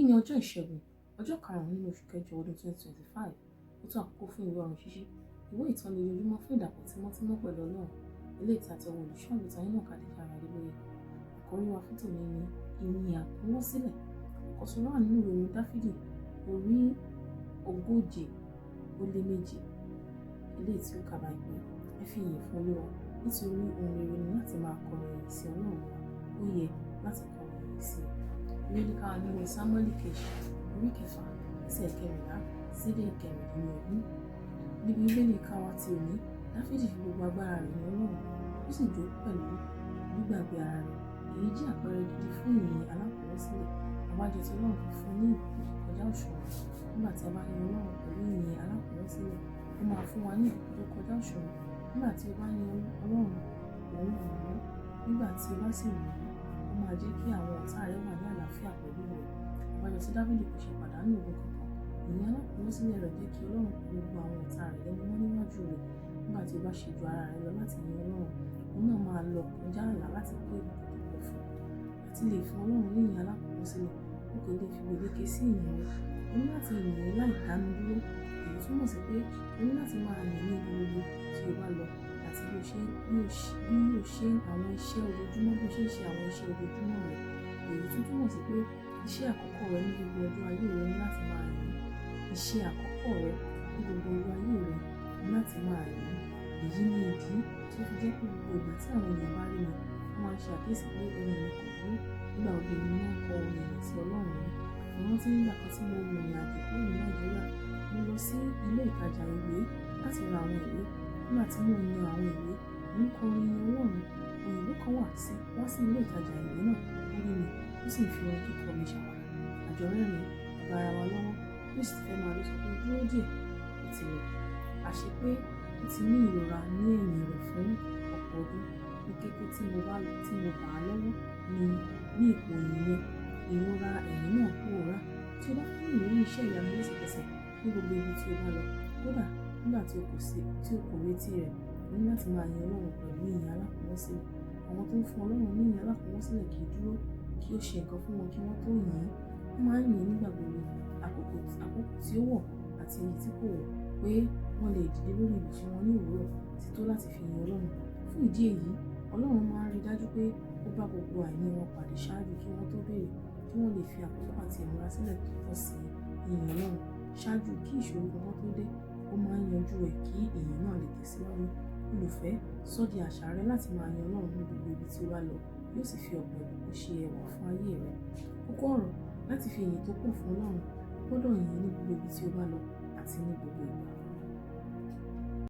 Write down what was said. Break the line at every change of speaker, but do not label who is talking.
Òní ni ọjọ́ Ìṣẹ́gun, ọjọ́ karùn-ún nínú oṣù kẹjọ ọdún 2025. Ó tó àkókò fún ìwé ọ̀run ṣíṣí, ìwé ìtọ́ni ojoojúmọ́ fún ìdàpọ̀ tímọ́tímọ́ pẹ̀lú Ọlọ́run. Eléyìí tí a ti ọwọ́ olùṣọ́ àgùntàn Enoch Adédára Adébóyè. Àkórí wa fún tòní ni ìyìn àkúnwọ́sílẹ̀. Àkọ́sọ wà nínú ìwé orin Dáfídì orí 47. Eléyìí tí ó kà báyìí pé, ẹ fi ìyìn fún Olúwa, nítorí ohun rere ni láti máa kọrin ìyìn sí Ọlọ́run wa. Ó yẹ láti kọrin ìyìn sí i. Bíbélì kà nínú ìwé Sámúẹ́lì kejì, orí kẹfà, ẹsẹ̀ kẹrìnlá sí dé ìkẹrìndínlógún. Níbi Bíbélì kà wá ti òní, Dáfídì fi gbogbo agbára rẹ̀ yin Ọlọ́run, ó sì jó pẹ̀lú gbígbàgbé ara rẹ̀. Èyí jẹ́ àpẹẹrẹ gidi fún ìyìn alákúnwọ́sílẹ̀. Àbájọ tí Ọlọ́run fi fún ní ìbùkún tó kọjá òṣùwọ̀n. Nígbà tí a bá yin Ọlọ́run pẹ̀lú ìyìn alákúnwọ́sílẹ̀, ó máa fún wa ní ìbùkún tó kọjá òṣùwọ̀n. Nígbà tí o bá yin Ọlọ́run, òun wù ú. Nígbà tí o bá sì wù ú, ó máa jẹ́ kí àwọn ọ̀tá rẹ wà ní àlàáfíà pẹ̀lú rẹ̀. Àbájọ tí Dáfídì kò ṣe pàdánù ogun kankan. Ìyìn alákúnwọ́sílẹ̀ rẹ̀ jẹ́ kí Ọlọ́run pa gbogbo àwọn ọ̀tá rẹ̀ lẹ́nu mọ́ níwájú rẹ̀. Nígbà tí o bá ṣe ju ara rẹ lọ láti yin Ọlọ́run, òun náà máa lọ kọjá ààlà láti kó ìbùkún tó pọ̀ fún ọ. Láti lè fún Ọlọ́run ní ìyìn alákúnwọ́sílẹ̀, o kò lè fi gbèdéke sí ìyìn rẹ. O ní láti yìn ín láì dánu dúró. Èyí túmọ̀ sí pé o ní láti máa yìn ní ibi gbogbo tí o bá lọ àti bí o ṣe bí o ṣe àwọn iṣẹ́ ojoojúmọ́, bí o ṣe ń ṣe àwọn iṣẹ́ ojoojúmọ́ rẹ. Èyí tún túmọ̀ sí pé iṣẹ́ àkọ́kọ́ rẹ ní gbogbo ọjọ́ ayé rẹ ní láti máa yìn. Iṣẹ́ àkọ́kọ́ rẹ ní gbogbo ọjọ́ ayé rẹ ní láti máa yìn. Èyí ni ìdí tí ó fi jẹ́ pé gbogbo ìgbà tí àwọn ènìyàn bá rí mi, wọ́n máa ń ṣe àkíyèsí pé ẹnu mi kò dúró. Nígbà gbogbo ni mo máa ń kọ orin ìyìn sí Ọlọ́run mi. Mo rántí nígbà kan tí mo rìnrìn àjò kúrò ní Nàìjíríà, mo lọ sí ilé ìtajà ìwé láti ra àwọn ìwé. Nígbà tí mò ń yan àwọn ìwé, mò ń kọ orin ìyìn Ọlọ́run. Òyìnbó kan wá sí ilé ìtajà ìwé náà, ó rí mi, ó sì fi orin kíkọ mi ṣàwàdà. A jọ rẹ́rìn-ín, a bá ara wa lọ́wọ́, bí ó sì ti fẹ́ máa lọ sọ pé dúró díẹ̀, ó ti lọ. Àṣé pé ó ti ní ìrora ní ẹ̀yìn rẹ̀ fún ọ̀pọ̀ ọdún. Ní kété tí mo bà á lọ́wọ́ ní ipò ìyìn yẹn, ìrora ẹ̀yìn náà pòórá. Tí o bá fẹ́ ní ìrírí iṣẹ́ ìyanu lẹ́sẹ̀kẹsẹ̀ ní gbogbo ibi tí o bá lọ, kódà nígbà tí o kò retí rẹ̀, o ní láti máa yin Ọlọ́run pẹ̀lú ìyìn alákúnwọ́sílẹ̀. Àwọn tó ń fún Ọlọ́run ní ìyìn alákúnwọ́sílẹ̀ kì í dúró kí ó ṣe nǹkan fún wọn kí wọ́n tó yìn ín. Wọ́n máa ń yìn ín nígbà gbogbo, àkókò tí ó wọ̀ àti èyí tí kò wọ̀, pé wọ́n lè dìde lórí ibùsùn wọn ní òwúrọ̀ ti tó láti fi yin Ọlọ́run. Fún ìdí èyí, Ọlọ́run máa ń rí dájú pé ó bá gbogbo àìní wọn pàdé ṣáájú kí wọ́n tó béèrè, kí wọ́n lè fi àkókò àti ìmúrasílẹ̀ tó tọ́ sí ìyìn Ọlọ́run. Ṣáájú kí ìṣòro kankan tó dé, ó máa ń yanjú ẹ̀ kí ìyìn náà lè tẹ̀síwájú. Olùfẹ́, sọ́ di àṣà rẹ láti máa yin Ọlọ́run ní gbogbo ibi tí o bá lọ, yóò sì fi ọ̀pọ̀ ìbùkún ṣe ẹwà fún ayé rẹ. Kókó ọ̀rọ̀, láti fi ìyìn tó pọ̀ fún Ọlọ́run, o gbọ́dọ̀ yìn ín ní gbogbo ibi tí o bá lọ àti ní gbogbo